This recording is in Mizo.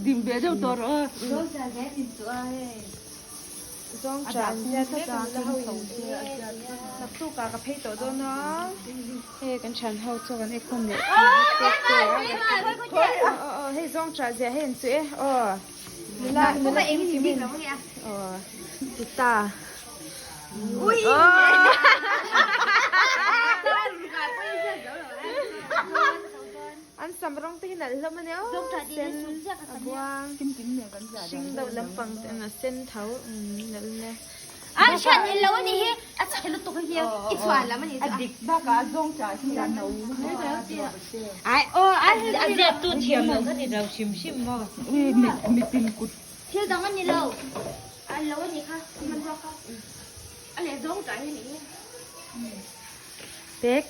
Dim ve deuh tawh rawh a. Zawng tha an ziat mek a nula ho in naktuk ah ka phei tawh dawn a hei kan thian ho chu kan ekhawm leh thei te te a aw aw hei zawng tha ziah hei an chu e aw nula nula kim kim in aw ti ta An sam rawng te hi nalh hlawm a nia aw sen a buang hring deuh lampang te a sen tho nalh nia. An hriat ni lo a nih hi a chhe lutuk hi i chhuan lam a nih chu a. A dik bakah a zawng chah hi a no Ai aw a ziak tu thiam lo kha ni lo hrim hrim maw. Mitin kut. Thil dang a ni lo a lo a nih kha hmanrua kha a leh zawng chah hi a nih hi. Tek.